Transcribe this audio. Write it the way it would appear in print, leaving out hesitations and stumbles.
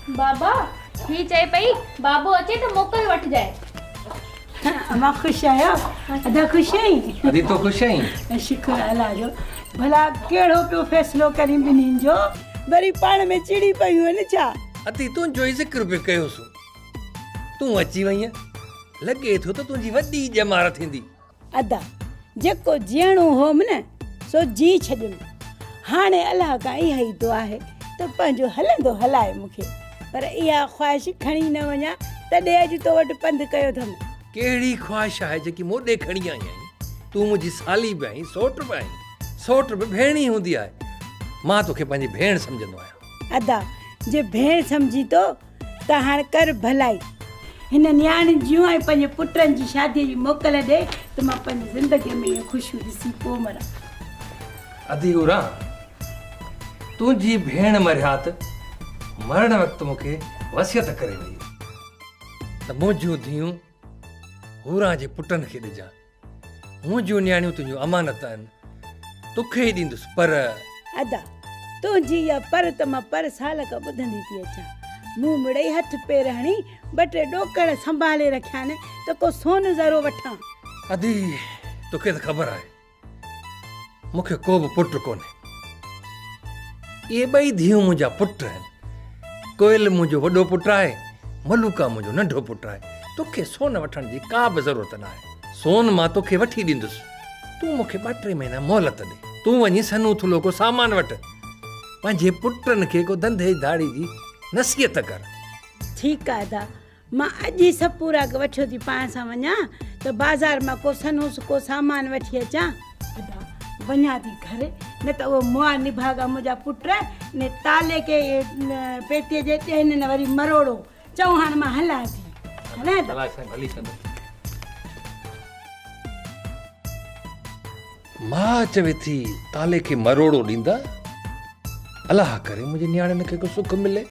بابا، هي چئي پئي، بابو اچي ته موڪل وٺجانء. امان خوش آهيو؟ ادا خوش آهين؟ ادي تون خوش آهين؟ شڪر الله جو. ڀلا ڪهڙو پيو فيصلو ڪرين ٻنهين جو؟ وري پاڻ ۾ چڙي پيون آهن ڇا؟ ادي تنهنجو ئي ذڪر پيو ڪيوسون. تون اچي وئينء، لڳي ٿو ته تنهنجي وڏي ڄمار ٿيندي. ادا، جيڪو جيئڻو هوم نه، سو جي ڇڏيم. هاڻي الله کان اها ئي دعا آهي ته پنهنجو هلندو هلائي مون کي. پر اها خواهش کڻي نه وڃان، تڏهن اڄ تو وٽ پنڌ ڪيو اٿم. ڪهڙي خواهش آهي جيڪي مون ڏي کڻي آئي آهين؟ تون منهنجي سالي به آهين، سوٽ به آهين. سوٽ به ڀيڻ ئي هوندي آهي. مان توکي پنهنجي ڀيڻ سمجهندو آهيان. ادا، جي ڀيڻ سمجهين ٿو ته هاڻ ڪر ڀلائي. هن نياڻين جون ۽ پنهنجي پٽن جي شاديء جي موڪل ڏي ته مان پنهنجي زندگيء ۾ اهي خوشيون ڏسي پوء مران. ادي حوران، تنهنجي ڀيڻ مرحيات مرڻ وقت مون کي وصيت ڪري وئي ته منهنجون ڌيئون حوران جي پٽن کي ڏجان. منهنجون نياڻيون تنهنجون امانت آهن، توکي ئي ڏيندس، پر. ادا، تنهنجي اها پر ته مان پر سال کان ٻڌندي ٿي اچان. مون مڙئي هٿ پير هڻي ٻه ٽي ڏوڪڙ سنڀالي رکيا آهن ته ڪو سون ذرو وٺان. ادي، توکي ته خبر آهي، مون کي ڪو به پٽ ڪونهي. اهي ٻئي ڌيئون منهنجا پٽ آهن. ڪوئل منهنجو وڏو پٽ آهي، ملوڪا منهنجو ننڍو پٽ آهي. توکي سون وٺڻ جي ڪا به ضرورت ناهي. سون مان توکي وٺي ڏيندس. تون مون کي ٻه ٽي مهينا مهلت ڏي. تون وڃي سنهو ٿلهو ڪو سامان وٺ. پنهنجي پٽن کي ڪو ڌنڌي ڌاڙي جي نصيحت ڪر. ٺيڪ آهي ادا، مان اڄ ئي سپورا کي وٺيو ٿي پاڻ سان وڃان ته بازار مان ڪو سنهو سڪو سامان وٺي اچان. ادا، وڃان ٿي گهر، نه ته اهي مئا نڀاڳا منهنجا پٽ انهي تالي کي پيتيء جي ڏين نه وري مروڙو. چئون هاڻ مان هلان ٿي. هلان ادا. الله سائين ڀلي ڪندو. ماء چوي ٿي تالي کي مروڙو ڏيندا. الله ڪري منهنجي نياڻين کي ڪو سک ملي.